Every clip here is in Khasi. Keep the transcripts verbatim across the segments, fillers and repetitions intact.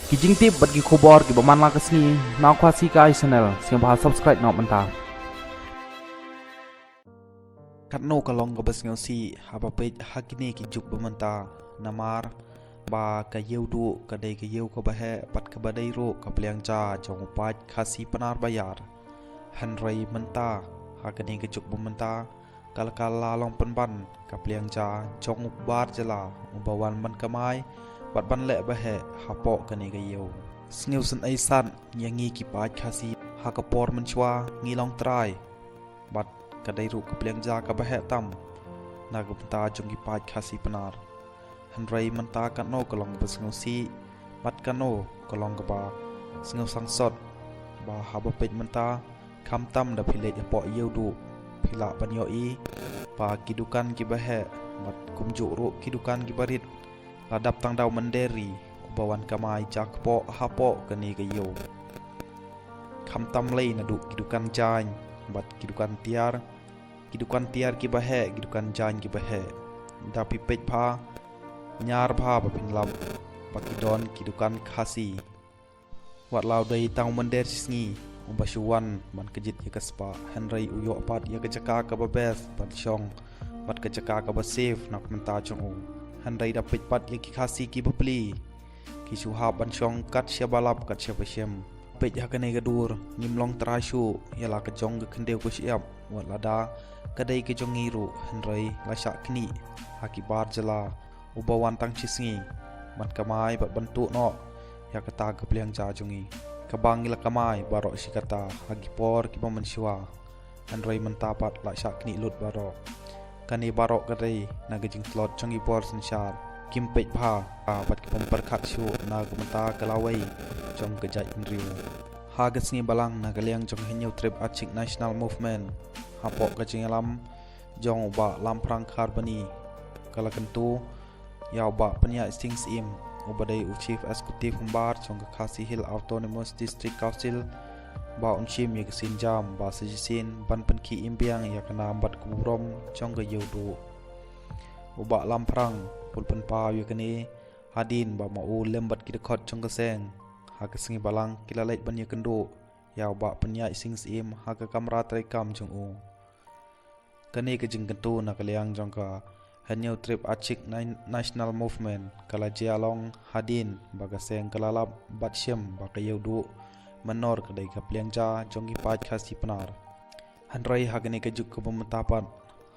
Ki jingtip bad ki khubor kiba man la ka sngi na Khasi Kai Channel, sngewbha subscribe noh mynta. Katno ka long kaba sngewsih haba peit ha kine ki juk ba mynta, namar ba ka Ïewduh ka dei ka ïew kaba heh bad kaba dei ruh ka pliang ja jong u paid Khasi Pnar ba ïar. Hynrei mynta, ha kane ka juk ba mynta, ka la kylla long pynban ka pliang ja jong u bar jylla uba wan ban kamai bad ban leh ba heh hapoh kane ka ïew. Sngewsynei sat ïa ngi ki paid Khasi, ha ka por mynshuwa ngi long trai bad ka dei ruh ka pliang ja kaba heh tam na ka bynta jong ki paid Khasi Pnar. Hynrei mynta katno ka long kaba sngewsih bad katno ka long kaba sngewsangsot, ba haba peit mynta, khamtam da phi leit hapoh Ïewduh, phi lah ban ïohi ba ki dukan kiba heh bad kumjuh ruh ki dukan kiba rit la dap tang da u mynder ri uba wan kamai ja kpoh hapoh kane ka ïew. Khamtam lei naduh ki dukan jaiñ bad ki dukan tiar, ki dukan tiar kiba heh, ki dukan jaiñ kiba heh. Da phi peit bha, ñiar bha ba phin lap ba ki don ki dukan Khasi. Wat la u dei tang u mynder shisngi uba shu wan ban kjit ïa ka spah, hynrei u ïoh pat ïa ka jaka kaba best ban shong bad ka jaka kaba safe na ka bynta jong u. Hynrei da peit pat ïa ki Khasi kiba pli, ki shu hap ban shong kat shaba lap kat shaba shem. Peit ha kane ka dur, ngim long trai shuh ïa la ka jong ka khyndew ka shyiap, wat lada ka dei ka jong ngi ruh, hynrei la shah knieh ha ki bar jylla uba wan tang shisngi ban kamai bad ban tuh noh ïa kata ka pliang ja jong ngi, kaba ngi la kamai baroh shi katta ha ki por kiba mynshuwa. Hynrei mynta pat la shah knieh lut baroh. Kane baroh ka dei na ka jingtlot jong ki bor synshar. Kim peit bha, ah, bad ki bym pyrkhat shuh na ka bynta ka lawei jong ka jaitbynriew. Ha ka sngi Balang, na ka liang jong ka Hynñiewtrep Achik National Movement, hapoh ka jingïalam jong u Bah Lamphrang Kharbani, ka la kyntu ïa u Bah Pynïaid Sing Syiem, uba dei u Chief Executive Member jong ka Khasi Hills Autonomous District Council, ba un shim ïa ka sienjam ba sa shisien ban pynkhih im biang ïa ka nam bad ka burom jong ka Ïewduh. U Bah Lamphrang u la pynpaw ïa kane hadien ba ma u lem bad ki dkhot jong ka seng, ha ka sngi Balang, ki la leit ban ïakynduh ïa u Bah Pynïaid Sing Syiem ha ka kamra treikam jong u. Kane ka jingkyntu na ka liang jong ka Hynñiewtrep Achik Na-, National Movement ka la jia long hadien ba ka seng ka la lap bad shem ba ka Ïewduh mynno ka dei ka pliang ja jong ki paid Khasi Pnar. Hynrei ha kane ka juk kaba mynta pat,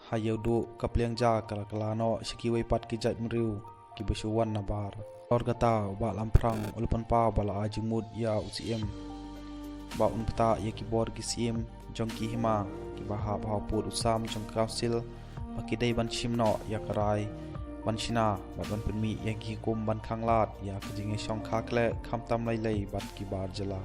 ha Ïewduh ka pliang ja ka la kylla noh sha kiwei pat ki jaitbynriew kiba shu wan nabar. Halor kata, u Bah Lamphrang u la pynpaw ba la ai jingmut ïa u Syiem ba un ktah ïa ki bor ki siem jong ki hima kiba hap ha u pud u sam jong ka Council, ba ki dei ban shim noh ïa ka rai ban shna bad ban pynmih ïa ki hukum ban khanglad ïa ka jingïashong kha khleh khamtam lei lei bad ki bar jylla.